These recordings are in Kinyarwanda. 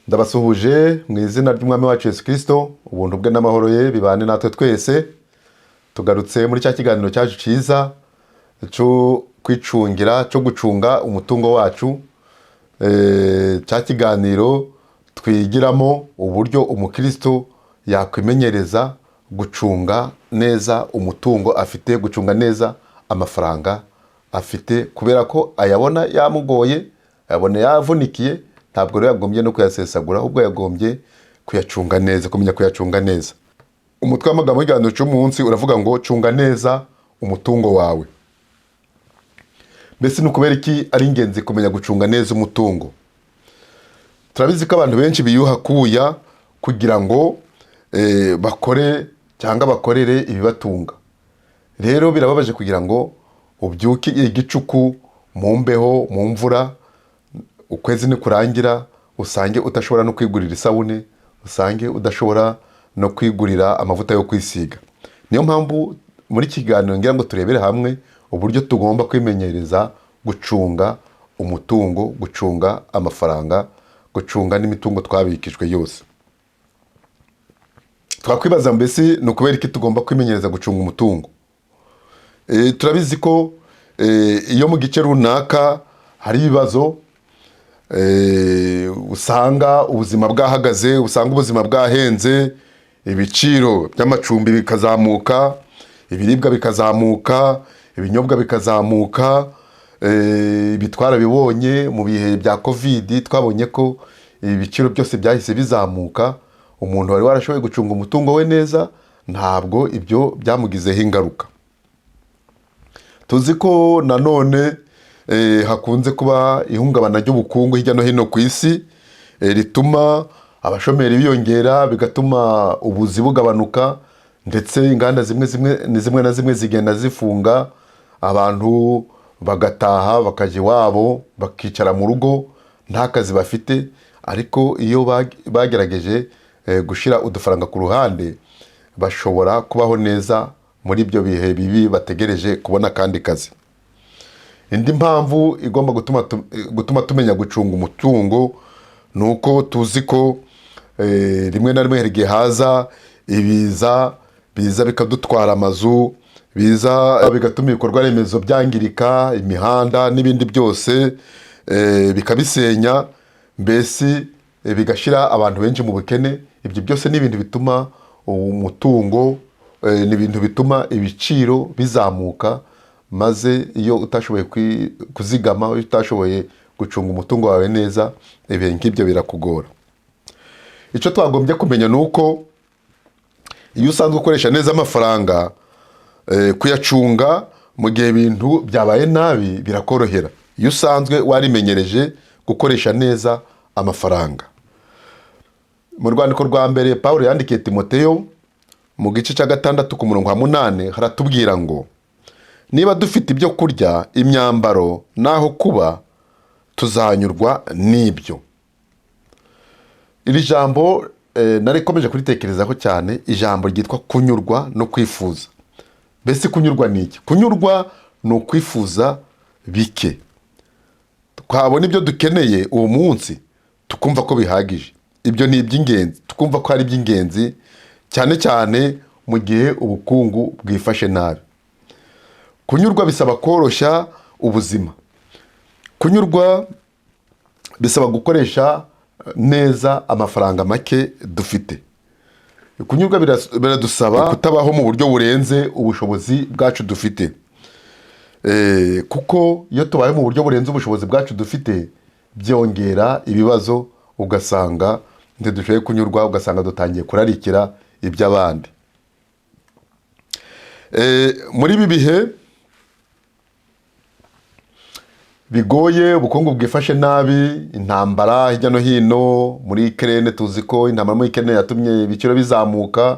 Ndabasuhuje mu izina ry'Umwami wacu Yesu Kirisito. Ubuntu bwe n'amahoro ye bibane natwe twese. Tugarutse muri cya kiganiro cyacu cyiza cyo kwicungira, cyo gucunga umutungo wacu. Cya kiganiro twigiramo uburyo umukristo yakwimenyereza gucunga neza umutungo afite, gucunga neza amafaranga afite, kubera ko ayabona yamugoye, ayabona yavunikiye. Ntabwo rero yagombye no kuyasesagura, ahubwo yagombye kuyacunga neza, kumenya kuyacunga neza. Umutwe w'amagambo w'ikiganiro cy'umunsi uravuga ngo: "Cunga neza umutungo wawe." Mbese ni ukubera iki ari ingenzi kumenya gucunga neza umutungo? Turabizi ko abantu benshi biyuha kuya kugira ngo bakore cyangwa bakorere ibibatunga. Rero birababaje kugira ngo ubyuke igicuku, mu mbeho, mu mvura, ukwezi nikurangira usange udashobora no kwigurira isabune, usange udashobora no kwigurira amavuta yo kwisiga. Niyo mpamvu muri iki kiganiro ngira ngo turebere hamwe uburyo tugomba kwimenyereza gucunga umutungo, gucunga amafaranga, gucunga n'imitungo twabikijwe yose. Twakwibaza mbese ni ukubera iki tugomba kwimenyereza gucunga umutungo? Turabizi ko iyo mu gice runaka hari ibibazo, usanga ubuzima bwahagaze, usanga ubuzima bwahenze, ibiciro by'amacumbi bikazamuka, ibiribwa bikazamuka, ibinyobwa bikazamuka. Ibi twarabibonye mu bihe bya COVID. Twabonye ko ibiciro byose byahise bizamuka. Umuntu wari warashoboye gucunga umutungo we neza, ntabwo ibyo byamugizeho ingaruka. Tuzi ko nanone hakunze kuba ihungabana ry'ubukungu hirya no hino ku isi, rituma abashomeri biyongera, bigatuma ubuzi bugabanuka, ndetse inganda zimwe na zimwe zigenda zifunga, abantu bagataha bakajya iwabo, bakicara mu rugo nta kazi bafite. Ariko iyo bagerageje gushyira udufaranga ku ruhande, bashobora kubaho neza muri ibyo bihe bibi bategereje kubona akandi kazi. Indi mpamvu igomba gutuma tumenya gucunga umutungo ni uko tuzi ko rimwe na rimwe hari igihe haza ibiza, biza bikadutwara amazu, biza bigatuma ibikorwa remezo byangirika, imihanda n'ibindi byose, bikabisenya, mbese bigashyira abantu benshi mu bukene. Ibyo byose ni ibintu bituma umutungo, ni ibintu bituma ibiciro bizamuka, maze iyo utashoboye kuzigama, iyo utashoboye gucunga umutungo wawe neza, ibihe nk'ibyo birakugora. Icyo twagombye kumenya ni uko iyo usanzwe ukoresha neza amafaranga, kuyacunga mu gihe ibintu byabaye nabi birakorohera, iyo usanzwe warimenyereje gukoresha neza amafaranga. Mu rwandiko rwa mbere Paul yandikiye Timoteyo, mu gice cya 6 ku murongo wa 8, haratubwira ngo: "Niba dufite ibyo kurya, imyambaro n'aho kuba, tuzanyurwa n'ibyo." Iri jambo narikomeje kuritekerezaho cyane, ijambo ryitwa kunyurwa no kwifuza. Mbese kunyurwa ni iki? Kunyurwa ni ukwifuza bike. Twabona ibyo dukeneye uwo munsi, tukumva ko bihagije. Ibyo ni iby'ingenzi, tukumva ko ari iby'ingenzi, cyane cyane mu gihe ubukungu bwifashe nabi. Kunyurwa bisaba koroshya ubuzima. Kunyurwa bisaba gukoresha neza amafaranga make dufite. Kunyurwa biradusaba kutabaho mu buryo burenze ubushobozi bwacu dufite. Kuko iyo tubaye mu buryo burenze ubushobozi bwacu dufite, byongera ibibazo, ugasanga ntidushoboye kunyurwa, ugasanga dutangiye kurarikira iby'abandi. Muri ibi bihe bigoye, ubukungu bwifashe nabi, intambara hirya no hino muri Ukraine, tuzi ko intambara muri Ukraine yatumye ibiciro bizamuka,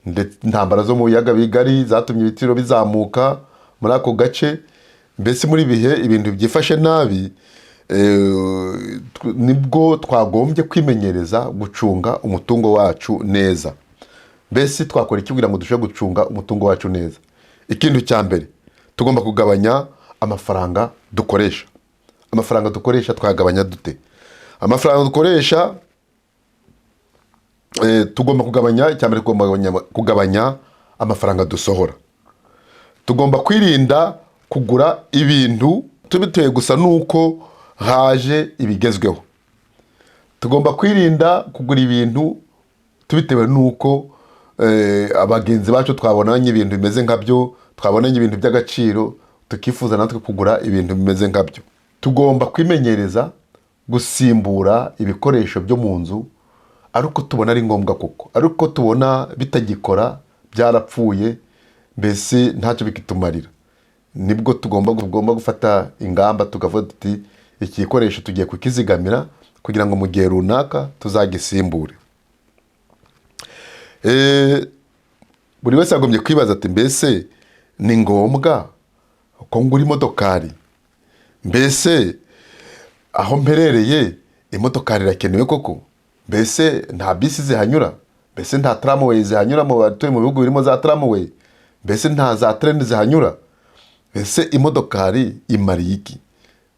ndetse intambara zo mu biyaga bigari zatumye ibiciro bizamuka muri ako gace. Mbese muri bihe ibintu byifashe nabi, nibwo twagombye kwimenyereza gucunga umutungo wacu neza. Mbese twakora iki kugira ngo dushobore gucunga umutungo wacu neza? Ikintu cya mbere, tugomba kugabanya amafaranga dukoresha. Amafaranga dukoresha twayagabanya dute? Amafaranga dukoresha Tugomba kugabanya, icya mbere tugomba kugabanya amafaranga dusohora. Tugomba kwirinda kugura ibintu tubitewe gusa n'uko haje ibigezweho. Tugomba kwirinda kugura ibintu tubitewe n'uko abagenzi bacu twabonanye ibintu bimeze nkabyo, twabonanye ibintu by'agaciro, tukifuza natwe kugura ibintu bimeze nkabyo. Tugomba kwimenyereza gusimbura ibikoresho byo mu nzu ari uko tubona ari ngombwa koko, ari uko tubona bitagikora, byarapfuye, mbese ntacyo bikitumarira. Nibwo tugomba gufata ingamba, tukavuga tuti: "Iki gikoresho tugiye kukizigamira kugira ngo mu gihe runaka tuzagisimbure." Buri wese yagombye kwibaza ati: "Mbese ni ngombwa ko ngura imodokari? Mbese aho mperereye imodokari irakenewe koko? Mbese nta bisi zihanyura? Mbese nta tramway zihanyura mu batuye mu bihugu birimo za tramway? Mbese nta za train zihanyura? Mbese imodokari imariye iki?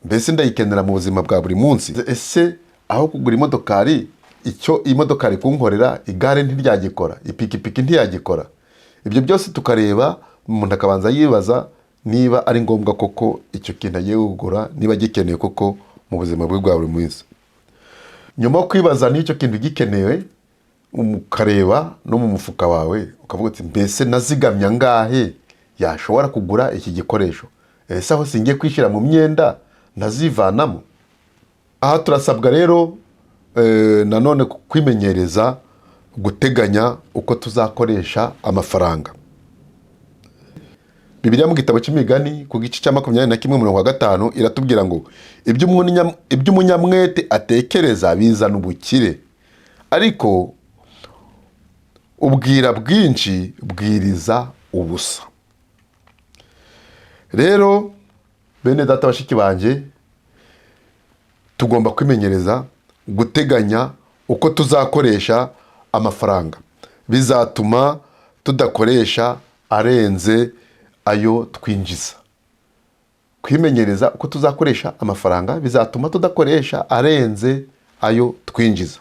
Mbese ndayikenera mu buzima bwa buri munsi? Ese aho kugura imodokari, icyo imodokari kunkorera igare ntiryagikora, ipikipiki ntiyagikora?" Ibyo byose tukareba, umuntu akabanza yibaza niba ari ngombwa koko icyo kintu agiye kugura, niba gikenewe koko mu buzima bwe bwa buri munsi. Nyuma yo kwibaza niba icyo kintu gikenewe, ukareba no mu mufuka wawe, ukavuga uti: "Mbese nazigamye angahe yashobora kugura iki gikoresho? Ese aho singiye kwishyira mu myenda ntazivanamo?" Aha turasabwa rero nanone kwimenyereza guteganya uko tuzakoresha amafaranga. Bibiliya mu gitabo cy'Imigani ku gice cya 21 umurongo wa 5 iratubwira ngo: "Ibyo umunyamwete atekereza bizana ubukire, ariko ubwira bwinshi bwiriza ubusa." Rero bene data, bashiki banjye, tugomba kwimenyereza guteganya uko tuzakoresha amafaranga. Bizatuma tudakoresha arenze ayo twinjiza. Kwimenyereza uko tuzakoresha amafaranga bizatuma tudakoresha arenze ayo twinjiza.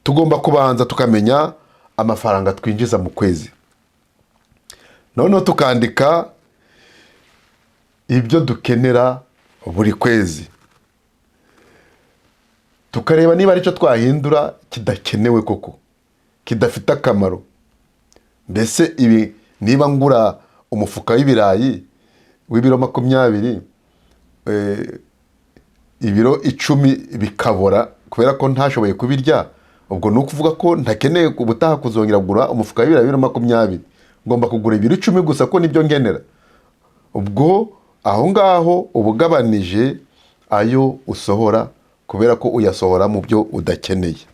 Tugomba kubanza tukamenya amafaranga twinjiza mu kwezi, noneho tukandika ibyo dukenera buri kwezi, tukareba niba aricyo twahindura kidakenewe koko, kidafite akamaro. Mbese ibi, niba ngura umufuka w'ibirayi w'ibiro 20, ibiro 10 bikabora kubera ko ntashoboye kubirya, ubwo ni ukuvuga ko ntakeneye ubutaha kuzongera kugura umufuka w'ibirayi w'ibiro 20. Ngomba kugura ibiro 10 gusa ko nibyo ngenera. Ubwo aho ngaho uba ugabanije ayo usohora, kubera ko uyasohora mu byo udakeneye.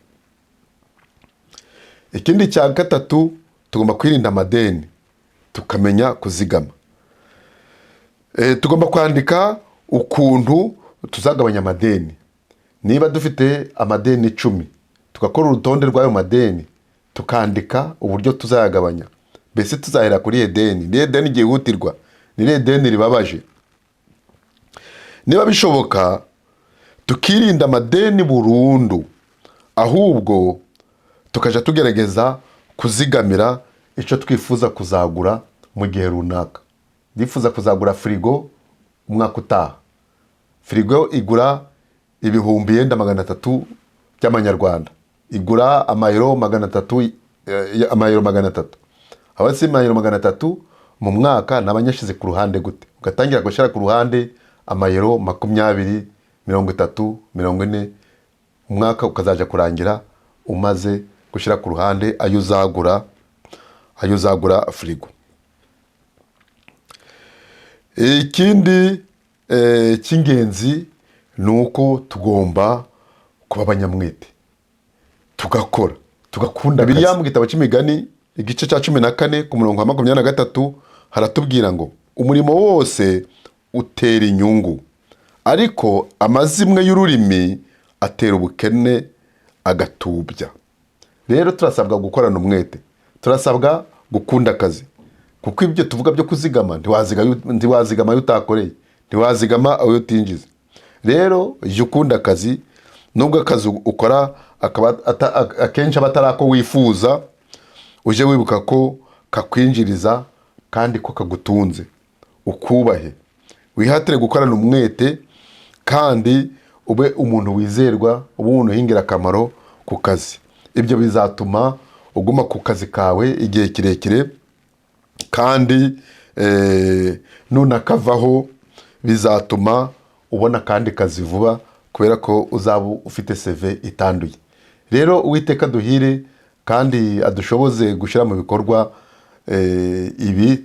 Ikindi cya gatatu, tugomba kwirinda amadeni, tukamenya kuzigama. Tugomba kwandika ukuntu tuzagabanya amadeni. Niba dufite amadeni 10, tugakora urutonde rw'ayo madeni, tukandika uburyo tuzayagabanya. Mbese tuzahera kuri irihe deni? Ni irihe deni ryihutirwa? Ni irihe deni ribabaje? Niba bishoboka, tukirinda amadeni burundu, ahubwo tukajya tugerageza kuzigamira icyo twifuza kuzagura mu gihe runaka. Ndifuza kuzagura firigo umwaka utaha. Firigo igura ibihumbi yenda 300 by'amanyarwanda, igura amayero 300, amayero 300. Aba si amayero 300 mu mwaka naba nyashyize ku ruhande gute? Ugatangira gushyira ku ruhande amayero 20, 30, 40, umwaka ukazajya kurangira umaze gushyira ku ruhande ayo uzagura firigo. Ikindi cy'ingenzi ni uko tugomba kuba abanyamwete, tugakora, tugakunda. Bibiliya mu gitabo cy'Imigani igice cya 14 ku murongo wa 23 haratubwira ngo: "Umurimo wose utera inyungu, ariko amazimwe y'ururimi atera ubukene agatubya." Rero turasabwa gukorana umwete, turasabwa gukunda akazi, kuko ibyo tuvuga byo kuzigama, ntiwazigama ayo utakoreye, ntiwazigama ayo utinjiza. Rero jya ukunda akazi. Nubwo akazi ukora akaba akenshi aba atari ako wifuza, ujye wibuka ko kakwinjiriza kandi ko kagutunze, ukubahe, wihatire gukorana umwete, kandi ube umuntu wizerwa, ube umuntu w'ingirakamaro ku kazi. Ibyo bizatuma uguma ku kazi kawe igihe kirekire, kandi nunakavaho bizatuma ubona akandi kazi vuba, kubera ko uzaba ufite CV itanduye. Rero Uwiteka duhire kandi adushoboze gushyira mu bikorwa ibi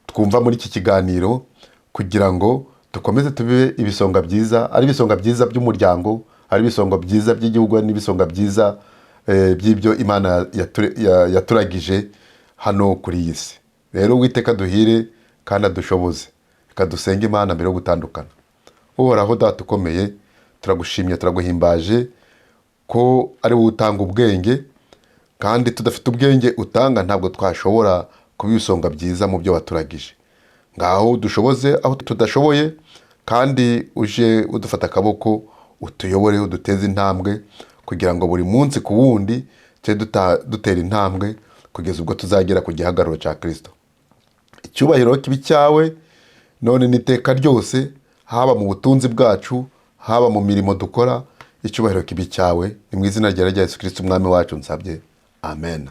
twumva muri iki kiganiro, kugira ngo dukomeze tube ibisonga byiza, ari ibisonga byiza by'umuryango, ari ibisonga byiza by'igihugu, n'ibisonga byiza by'ibyo Imana yaturagije hano kuri iyi si. Rero Uwiteka duhire kandi adushoboze. Reka dusenge Imana mbere yo gutandukana. Uhoraho Data ukomeye, turagushimye, turaguhimbaje ko ari wowe utanga ubwenge, kandi tudafite ubwenge utanga ntabwo twashobora kuba ibisonga byiza mu byo waturagije. Ngaho dushoboze aho tudashoboye, kandi uje udufata akaboko, utuyobore, uduteze intambwe, kugira ngo buri munsi ku wundi tujye dutera intambwe kugeza ubwo tuzagera ku gihagararo cya Kirisito. Icyubahiro kibe icyawe none n'iteka ryose, haba mu butunzi bwacu, haba mu mirimo dukora, icyubahiro kibe icyawe. Ni mu izina rya Yesu Kirisito Umwami wacu nsabye, amen.